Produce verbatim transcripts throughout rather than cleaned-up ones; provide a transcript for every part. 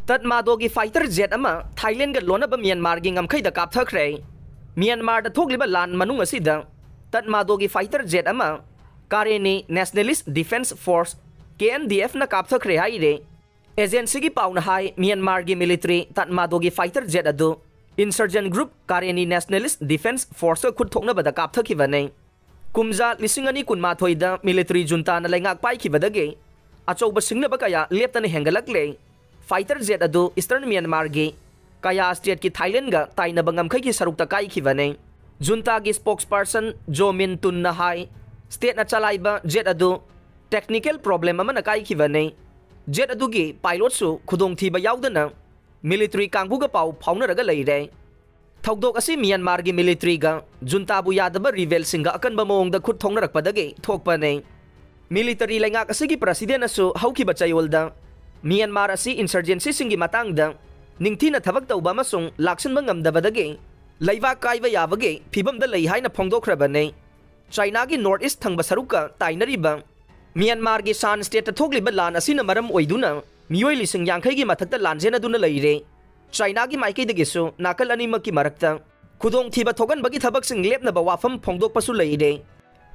ꯇꯠꯃꯥꯗꯣꯒꯤ fighter jet ꯑꯃ ꯊꯥꯏꯂꯦꯟꯒ ꯂꯣꯟꯅꯕ ꯃ꯭ꯌꯥꯟꯃꯥꯔꯒꯤ ꯉꯝꯈꯩꯗ ꯀꯥꯞꯊꯈ꯭ꯔꯦ꯫ ꯃ꯭ꯌꯥꯟꯃꯥꯔꯗ ꯊꯣꯛꯂꯤꯕ ꯂꯥꯟ ꯃꯅꯨꯡ ꯑꯁꯤꯗ ꯇꯠꯃꯥꯗꯣꯒꯤ fighter jet ꯑꯃ ꯀꯥꯔꯦꯅꯤ Nationalist Defense Force, K N D F ꯅ ꯀꯥꯞꯊꯈ꯭ꯔꯦ ꯍꯥꯏꯔꯦ꯫ ꯑꯦꯖꯦꯟꯁꯤꯒꯤ ꯄꯥꯎꯅ ꯍꯥꯏ, ꯃ꯭ꯌꯥꯟꯃꯥꯔꯒꯤ military ꯇꯠꯃꯥꯗꯣꯒꯤ fighter jet ꯑꯗꯨ insurgent group ꯀꯥꯔꯦꯅꯤ Nationalist Defense Force ꯀ ꯈꯨꯠ ꯊꯣꯛꯅꯕꯗ ꯀꯥꯞꯊꯈꯤꯕꯅꯤ꯫ ꯀꯨꯝꯖꯥ ꯂꯤꯁꯤꯡ ꯑꯅꯤ ꯀꯨꯟꯃꯥꯊꯣꯏꯗ military junta ꯅ ꯂꯩꯉꯥꯛ ꯄꯥꯏꯈꯤꯕꯗꯒꯤ ꯑꯆꯧꯕ ꯁꯤꯡꯅꯕ ꯀꯌꯥ ꯂꯦꯞꯇꯅ ꯍꯦꯟꯒꯠꯂꯛꯂꯦ꯫ Fighter jet ꯑꯗꯨ Eastern ꯃ꯭ꯌꯥꯟꯃꯥꯔꯒꯤ ꯀꯌꯥ state ꯀꯤ ꯊꯥꯏꯂꯦꯟꯒ ꯇꯥꯏꯅꯕ ꯉꯝꯈꯩꯒꯤ ꯁꯔꯨꯛꯇ ꯀꯥꯏꯈꯤꯕꯅꯤ꯫ Junta ꯒꯤ spokesperson ꯖꯣ ꯃꯤꯟ ꯇꯨꯟꯅ ꯍꯥꯏ, state ꯅ ꯆꯂꯥꯏꯕ jet ꯑꯗꯨ technical problem ꯑꯃꯅ ꯀꯥꯏꯈꯤꯕꯅꯤ꯫ Jet ꯑꯗꯨꯒꯤ pilot ꯁꯨ ꯈꯨꯗꯣꯡꯊꯤꯕ ꯌꯥꯎꯗꯅ military ꯀꯥꯡꯕꯨꯒ ꯄꯥꯎ ꯐꯥꯎꯅꯔꯒ ꯂꯩꯔꯦ꯫ ꯊꯧꯗꯣꯛ ꯑꯁꯤ ꯃ꯭ꯌꯥꯟꯃꯥꯔꯒꯤ military ꯒ junta ꯕꯨ ꯌꯥꯗꯕ rebel ꯁꯤꯡꯒ ꯑꯀꯟꯕ ꯃꯑꯣꯡꯗ ꯈꯨꯠ ꯊꯣꯛꯅꯔꯛꯄꯗꯒꯤ ꯊꯣꯛꯄꯅꯤ꯫ Military ꯂꯩꯉꯥꯛ ꯑꯁꯤꯒꯤ president ꯅꯁꯨ ꯍꯧꯈꯤꯕ ꯆꯌꯣꯜꯗ ꯃ꯭ꯌꯥꯟꯃꯥꯔ ꯑꯁꯤ insurgency ꯁꯤꯡꯒꯤ ꯃꯇꯥꯡꯗ ꯅꯤꯡꯊꯤꯅ ꯊꯕꯛ ꯇꯧꯕ ꯑꯃꯁꯨꯡ ꯂꯥꯛꯁꯤꯟꯕ ꯉꯝꯗꯕꯗꯒꯤ ꯂꯩꯕꯥꯛ ꯀꯥꯏꯕ ꯌꯥꯕꯒꯤ ꯐꯤꯚꯝꯗ ꯂꯩ ꯍꯥꯏꯅ ꯐꯣꯡꯗꯣꯛꯈ꯭ꯔꯕꯅꯤ꯫ ꯆꯥꯏꯅꯥꯒꯤ north east ꯊꯪꯕ ꯁꯔꯨꯛꯀ ꯇꯥꯏꯅꯔꯤꯕ ꯃ꯭ꯌꯥꯟꯃꯥꯔꯒꯤ ꯁꯥꯟ state ꯇ ꯊꯣꯛꯂꯤꯕ ꯂꯥꯟ ꯑꯁꯤꯅ ꯃꯔꯝ ꯑꯣꯏꯗꯨꯅ ꯃꯤꯑꯣꯏ ꯂꯤꯁꯤꯡ ꯌꯥꯡꯈꯩꯒꯤ ꯃꯊꯛꯇ ꯂꯥꯟꯖꯦꯟꯅꯗꯨꯅ ꯂꯩꯔꯦ꯫ ꯆꯥꯏꯅꯥꯒꯤ ꯃꯥꯏꯀꯩꯗꯒꯤꯁꯨ ꯅꯥꯀꯜ ꯑꯅꯤꯃꯛꯀꯤ ꯃꯔꯛꯇ ꯈꯨꯗꯣꯡꯊꯤꯕ ꯊꯣꯛꯍꯟꯕꯒꯤ ꯊꯕꯛꯁꯤꯡ ꯂꯦꯞꯅꯕ ꯋꯥꯐꯝ ꯐꯣꯡꯗꯣꯛꯄꯁꯨ ꯂꯩꯔꯦ꯫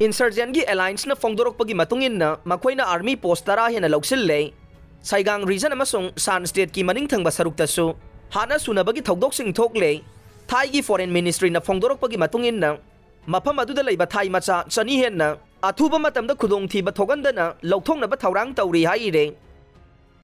Insurgent ꯒꯤ alliance ꯅ ꯐꯣꯡꯗꯣꯔꯛꯄꯒꯤ ꯃꯇꯨꯡ ꯏꯟꯅ ꯃꯈꯣꯏꯅ army post ꯇꯔꯥ ꯍꯦꯟꯅ ꯂꯧꯁꯤꯜꯂꯦ꯫ ꯁꯥꯏꯒꯥꯡ region ꯑꯃꯁꯨꯡ ꯁꯥꯟ state ꯀꯤ ꯃꯅꯤꯡ ꯊꯪꯕ ꯁꯔꯨꯛꯇꯁꯨ ꯍꯥꯠꯅ ꯁꯨꯅꯕꯒꯤ ꯊꯧꯗꯣꯛꯁꯤꯡ ꯊꯣꯛꯂꯦ꯫ ꯊꯥꯏꯒꯤ foreign ministry ꯅ ꯐꯣꯡꯗꯣꯔꯛꯄꯒꯤ ꯃꯇꯨꯡ ꯏꯟꯅ ꯃꯐꯝ ꯑꯗꯨꯗ ꯂꯩꯕ ꯊꯥꯏ ꯃꯆꯥ ꯆꯅꯤ ꯍꯦꯟꯅ ꯑꯊꯨꯕ ꯃꯇꯝꯗ ꯈꯨꯗꯣꯡꯊꯤꯕ ꯊꯣꯛꯍꯟꯗꯅ ꯂꯧꯊꯣꯛꯅꯕ ꯊꯧꯔꯥꯡ ꯇꯧꯔꯤ ꯍꯥꯏꯔꯦ꯫